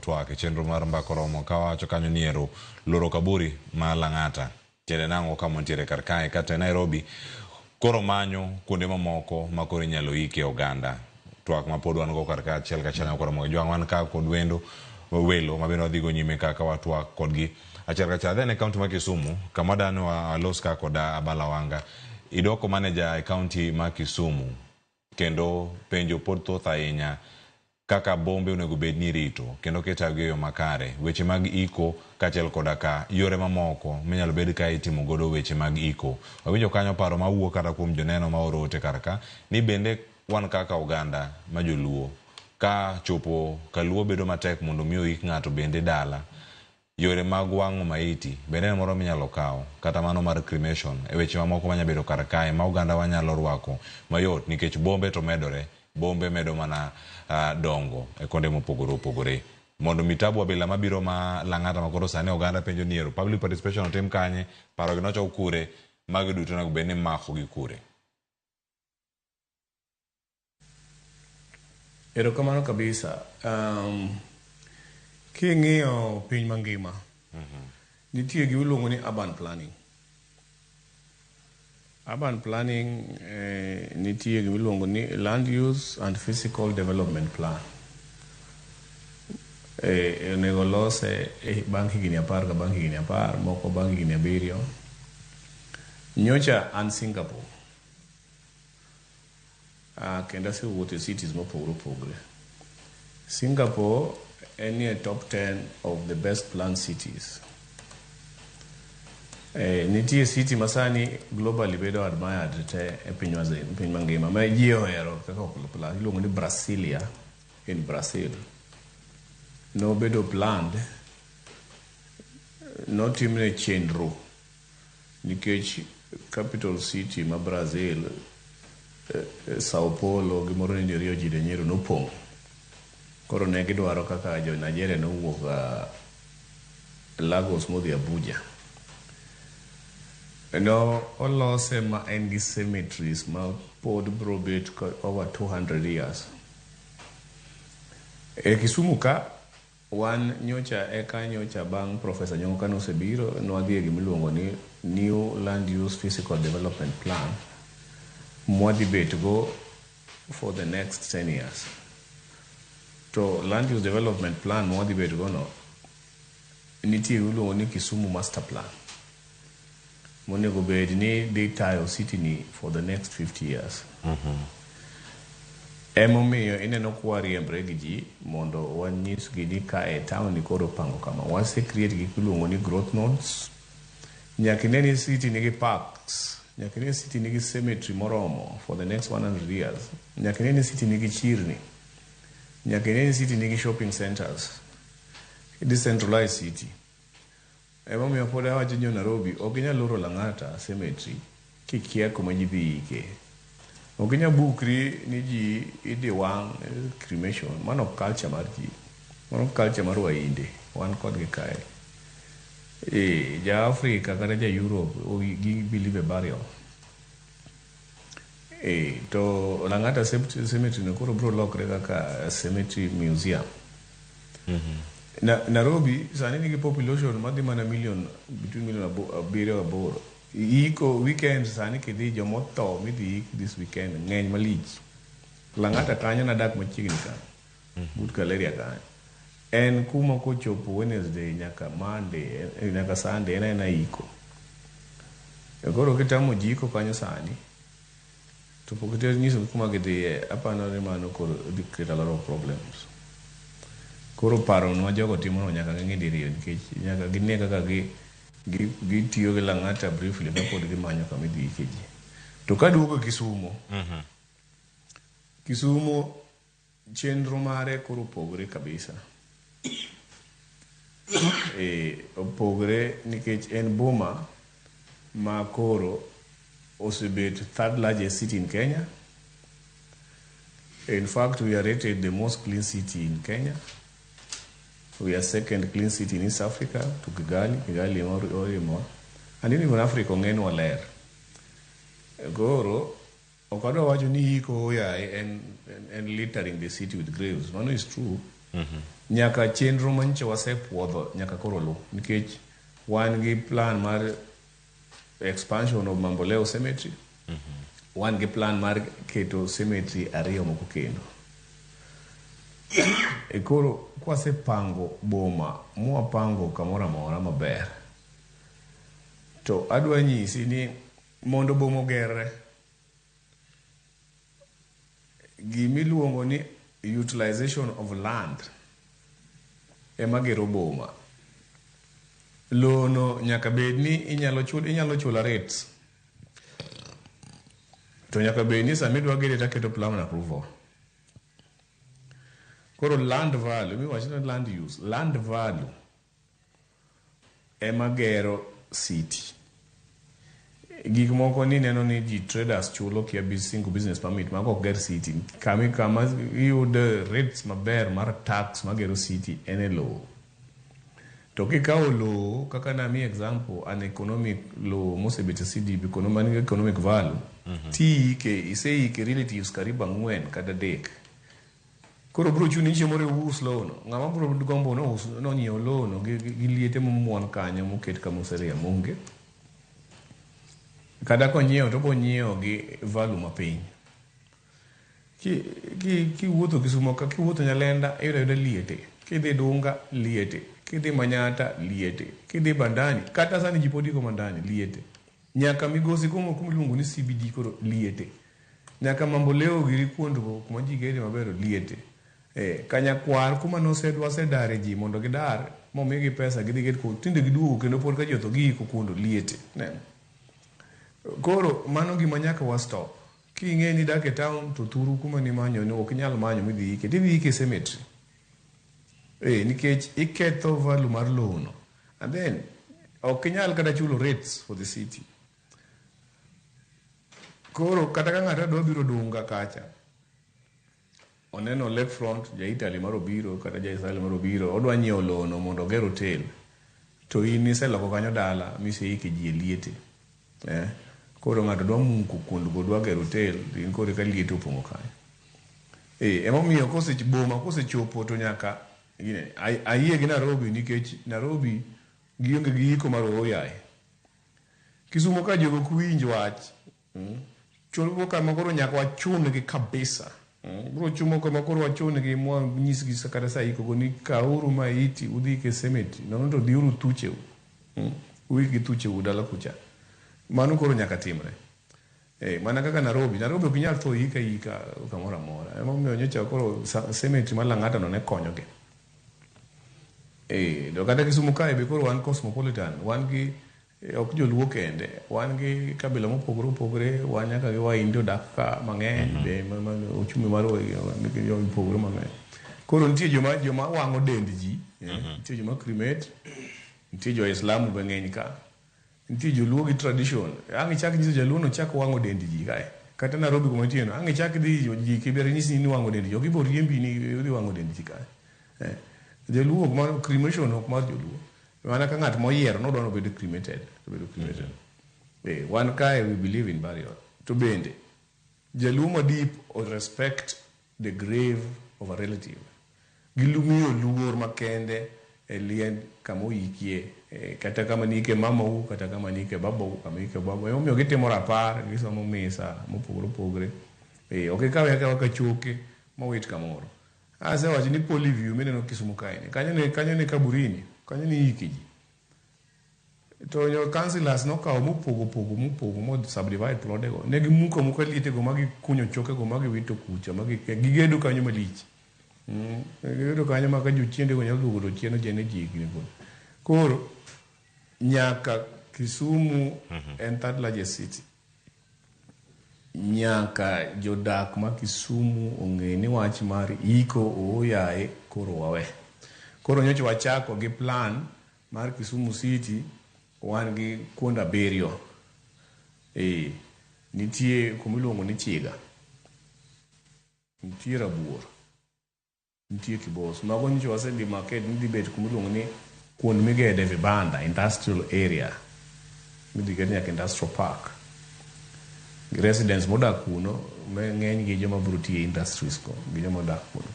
twak e chenro mar Mbaka Oromo ka wawacho kanyo ni ero loro kaburi ma Lang'ata tiende nang'o ka montiere kar kae kata e Nairobi koro manyo kuonde mamoko ma koro inyalo ike oganda. Twak ma pod wan go kar ka achiel kachiel nyakwa Ramogi Jwang' wan ka kod wendo welo ma bende wadhi go nyime kaka watwak kodgi achiel kachiel. Adhi ane kaunti ma Kisumu kama dani walos ka kod Abala Wanga. Idoko maneja e kaunti ma Kisumu kendo penjo pod thoth ahinya kaka bombe onego bed ni irito kendo kitayogi e yo makare, weche mag iko kaachiel koda ka yore mamoko minyalo bed ka itimo godo weche mag iko. Wawinjo kanyo paro mawuok kata kuom joneno ma oro ote kar ka ni bende wan kaka oganda ma joluo ka chopo kaluo bedo matek mondo mi oik ng'ato bende dala Yore mag wang'o maiti bende en moro minyalo kaw, kata mano mar cremation, e weche mamoko manya bedo kar kae ma ogandawa nyalo rwako mayot nikech bombe to medore, bombe medo mana dongo e konde mopogore opogore. Mondo mi tabu abila mabiro ma Lang'ata ma koro sani oganda penjo ni ero public participation otim kanye, parogi nochok kure, magi duto onego bed ni imako gi kure. Erokamano kabisa. King'iyo piny mangima, nitie gima iluongo ni urban planning. Urban planning nitie gima iluongo ni land use and physical development plan. Onego lose bang' higni 10 ka bang' higni 10, moko bang' higni 7. Nyocha an Singapore. Kendo asewuotho e cities mopogore opogore. Singapore enie top 10 of the best planned cities. Nitie city masani globally bedo admired te e piny piny mangima ma ji ohero kaka plan iluongo ni Brasilia in Brazil. Nobedo planned, notimne chenro nikech capital city ma Brazil, Sao Paulo gi moro ni Rio de Janeiro nopong'. Koro ne gidwaro kaka jo Nigeria nowuok Lagos modhi Abuja. No olose ma en gi cemeteries ma pod bro bet over 200 years. E Kisumu ka wan nyocha eka nyocha bang' Professor Nyong'o kane osebiro nwadhi e gima iluongo ni New Land Use Physical Development Plan mwadhi bet go for the next 10 years. To Land Use Development Plan mwadhi bet go no nitie gima iluongo ni Kisumu Master Plan monego bed ni dhi tayo city ni for the next 50 years. Emomiyo ineno kwariembre gi ji mondo wanyisgi ni kae town ni koro opango kama. Wase create gik miluongo ni growth nodes. Nyaka ine ni city nigi parks. Nyaka ine ni city nigi cemetery moromo for the next 100 years. Nyaka ine ni city nigi chirni. Nyaka ine ni city nigi shopping centers. Decentralized city. Emomiyo pod awacho jo Nairobi ok inyal loro Lang'ata cemetery kikia kuma ji dhi ike. Ok inyal bukri ni ji idhi wang' cremation. Mano ok culture mar ji. Mano culture mar Wahinde. Wan kodgi kae. Ja Africa kata ja Europe gi believe e burial. To Lang'ata cemetery no koro biro lokre kaka cemetery museum. Nairobi sani nigi population madhi mana million between million 7 8. Iko weekend sani kidhi jomotho midhi ik this weekend ng'eny malich. Lang'ata kanyo nadak machiegni kanyo. But Galeria kanyo. En kuma kochopo Wednesday nyaka Monday nyaka Sunday en aena iko. Koro kitamo ji iko kanyo sani to pok nyisogi kuma gidhiye aparo ni mano koro dhi create a lot of problems. Koro paronwa jogo timono nyaka ging'i diriyo nikech nyaka gine kaka gitiyo gi Lang'ata briefly kapod gimanyo kama idhi ike ji. To kaduogo Kisumu, Kisumu chenro mare koro opogore kabisa. Opogore nikech en boma ma koro osebet third largest city in Kenya. In fact, we are rated the most clean city in Kenya. We are second clean city in East Africa to Kigali. Kigali orimowa. And even Africa ong'enwa ler. Koro ok adwa wacho ni iko oyaye en littering the city with graves. Mano is true. Nyaka chenro manyicha wasepuodho nyaka koro lu nikech wan gi plan mar expansion of Mamboleo Cemetery. Wan gi plan mar keto cemetery ariyo moko kendo. E koro kwasepango boma mwapango kamoro amora maber, to adwa nyisi ni mondo boma ogerre, gimiluongo ni utilization of land ema gero boma. Lowo no nyaka bed ni inyalo chula rates. To nyaka bed ni sama idwa gere taketo plan approval. Koro land value, miwacho ni land use, land value ema gero city. Gik moko ni neno ni ji traders chulo kia single business permit mago ok ger city. Kama iyudo rates maber mar tax magero city en e lowo. To kikawo lowo kaka nami example an economic lowo mosebet e CDB man gi economic value tiike iseike relatives karibu ang'wen kata adek. Koro biro chuni ni chieng' moro ius lowo no. Ng'ama biro gombo nous nonyiew lowo no gi liete momuon kanyo moket ka mausoleum onge. Kata konyiewo to obonyiewo gi value mapiny. Kiwuotho Kisumo ka kiwuotho Nyalenda iyudo ayuda liete. Kidhi Dunga liete. Kidhi Manyata liete. Kidhi Bandani kata sani ji pod iko Bandani liete. Nyaka Migosi kuma iluongo ni CBD koro liete. Nyaka Mamboleo giri kuondgo kuma ji gede maber liete. Kanyakwar kuma wasedare ji mondo gidar momigi pesa gidhi ged kuo tinde giduogo kendo pod ka ji otho giiko kuondo liete. Neno. Koro mano gima nyaka wa stop. King'e ni idak e town to thuru kuma nimanyo ni ok inyal manyo midhi ike tidhi ike e cemetery. Nikech iketho value mar lowo no. And then ok inyal kata chulo rates for the city. Koro kata ka ng'ato dwa biro Dunga kacha, oneno lake front, ja Italy mar obiro kata ja Israel mar obiro, odwa nyiewo lowo no mondo oger hotel. To in iseloko kanyo dala miseike ji e liete. Koro ng'ato dwa muko kuondgo dwa gero hotel, in koro eka liete opong'o kanyo. Emomiyo boma kosechopo to nyaka ayie gi Nairobi nikech Nairobi gionge gi iko mar ooyaye. Kisumo ka jogo ok winj wach. Chopo kama koro nyaka wachun gi kabisa. Biro chumo kama koro wachun gi mwanyisgi kata sa iko go ni kauru maiti udhi ike cemetery. Nono to dhiuru thucheu. Uik gi thucheu dala kucha. Mano koro nyaka timre. Mana kaka Nairobi. Nairobi ok inyal tho ika ika kamoro amora. Emomiyo nyocha koro cemetery mar Lang'ata no ne konyogi. To kata Kisumu kae be koro wan cosmopolitan. Wan gi ok joluo kende. Wan gi kabila mopogore opogore. Wan nyaka gi Wahindi odak ka mang'eny. Be ochumi mar opogore mang'eny. Koro nitie joma wang'o dend ji. Nitie joma cremate. Nitie jo Islamu be ng'eny ka. Nitie joluo gi tradition. Ang' ichak nyiso jaluo no chak wang'o dend ji kae. Kata Nairobi kuma nitie no. Ang' ichak dhi ji kibere nyisi ni wang'o dend ji. Ok ibo riembi ni idhi wang'o dend ji kae. Jaluo ok mar cremation ok mar joluo. Mana ka ng'at moyiero nodwa nobed cremated. To bedo cremated. Wan kae we believe in burial. To bende jaluo ma deep o respect the grave of a relative. Gilumiyo luor makende e liend kama oikie, kata kama niike mamau, kata kama niike babau, kama niike babau. Emomiyo gitimo rapar, gisomo misa mopogore opogore. Ok ikawe akawa ka choke mowit kamoro. Asewacho ni Polyview mineno Kisumu kae ni, kanyo ni kaburini, kanyo ni ike ji. To jo councillors nokawo mopogo pogo mopogo mo subdivide plode go. Ne gimuko amuka lietego ma gikunyo chokego ma giwito kucha ma gigedo kanyo malich. Gigedo kanyo ma ka jochiende go nyalo duogo to chien ochiene ji gini go. Koro nyaka Kisumu en third largest city. Nyaka jodak ma Kisumu ong'e ni wach mar iko ooyaye koro wawe. Koro nyocha wachako gi plan mar Kisumu City, wan gi kuonde abiriyo. Nitie kuma iluongo ni Chiga, nitie Rabuor, nitie Kibos. Mago nyocha wasedhi market ni dhi bet kuma iluongo ni kuond migede vibanda, industrial area. Midhi ket nyaka industrial park. Residents modak kuno, ng'eny gi joma biro tiyo e industries go, gi joma odak kuno.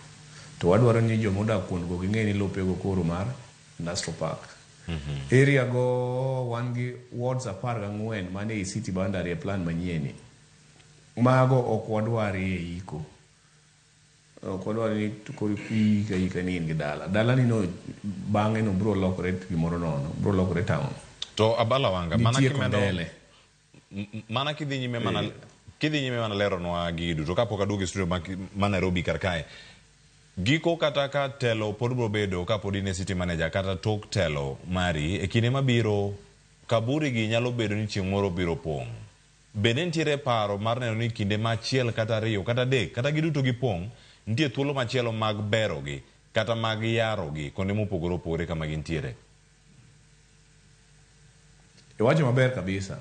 To wadwaro ni jomodak kuondgo ging'e ni lopego koro mar industrial park. Area go wan gi wards 14 mane ei city boundary e plan manyien ni. Mago ok wadwarie iko. Ok wadwar ni koro iika ika ni in gi dala. Dala ni no bang'e no biro lokore gimoro nono, biro lokore town. To Abala Wanga, mana Nitie kimedo Kondele. Mana kidhi nyime mana kidhi nyime mana leronwa gigi duto kapok aduogo e studio ma Nairobi kar kae. Giko kata ka telo pod biro bedo kapod in e city manager kata tok telo mari e kinde mabiro kaburi gi nyalo bedo ni chieng' moro biro pong'. Bende nitiere paro mar neno ni kinde ma achiel kata ariyo kata adek kata giduto gipong' nitie thuolo machielo mag berogi kata mag yarogi kuonde mopogore opogore kama gintiere. Iwacho maber kabisa.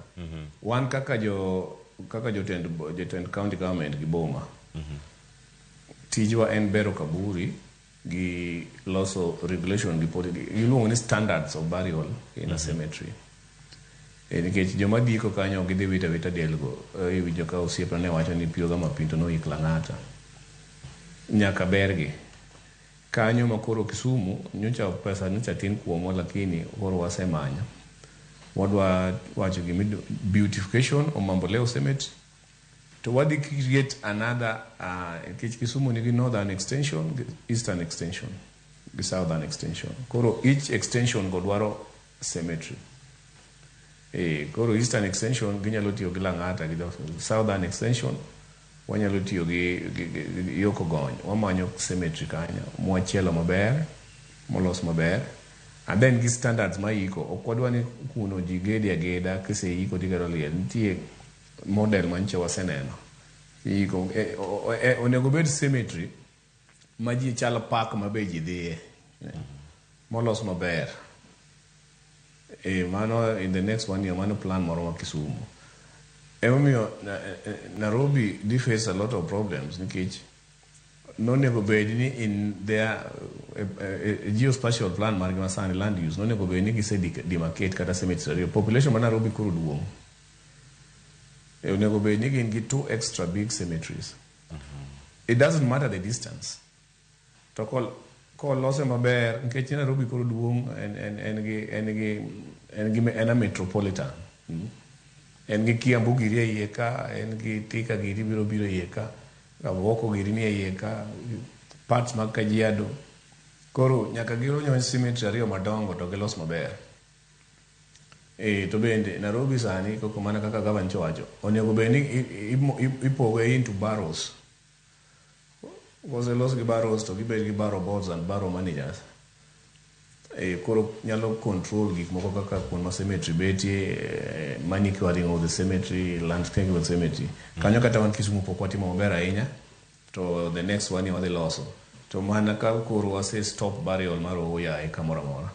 Wan kaka jo kaka jotend jotend county government gi boma. Tijwa en bero kaburi gi loso regulation gi policy iluongo ni standards of burial in a cemetery. E, nikech joma dhi iko kanyo ok gidhi wito awita delgo. Iwinjo ka osiepna ne wacho ni Pioga Mapinto noik Lang'ata. Nyaka bergi. Kanyo ma koro Kisumu nyocha pesa nyocha tin kuomwa lakini koro wasemanyo. Wadwa wacho gimi beautification of Mamboleo Cemetery. To wadhi create another nikech Kisumu nigi northern extension, gi eastern extension, gi southern extension. Koro each extension go dwaro cemetery. E, koro eastern extension ginyalo tiyo gi Lang'ata gi southern extension wanyalo tiyo gi yo Kogony. Wamanyo cemetery kanyo mwachielo maber, molos maber. And then gi standards maiko. Ok wadwa ni kuno ji gede ageda kiseiko tigero liel. Nitie model manyicha waseneno. Iko, e, o, e, onego bed cemetery ma ji chalo park ma be ji dhiye. Molos maber. E, mano in the next one year mano plan moro ma Kisumu. Emomiyo Nairobi dhi face a lot of problems nikech nonego bed ni in their geospatial plan margi masani land use nonego bed ni gise demarcate kata cemetery ariyo. Population ma Nairobi koro duong'. E, onego bed ni gin gi two extra big cemeteries. It doesn't matter the distance. To kolose maber nikech Nairobi koro duong' en gi en a metropolitan. En gi Kiambu giri e iye ka, en gi Thika giri biro biro e iye ka, Kavoko giri ni e iye ka, parts mag Kajiado. Koro nyaka girony cemetery ariyo madongo to gilos maber. E, to bende Nairobi sani koko mana kaka gavana nyocha owacho, onego bed ni ipoge into boroughs. Koselos gi boroughs to gibed gi borough boards and borough managers. E, koro nyalo control gik moko kaka kuond ma cemetery betie, manicuring of the cemetery, landscaping of the cemetery. Kanyo kata wan Kisumu pok watimo maber ahinya, to the next one wadhi loso. To mana ka koro wase stop burial mar ooyaye kamoro amora.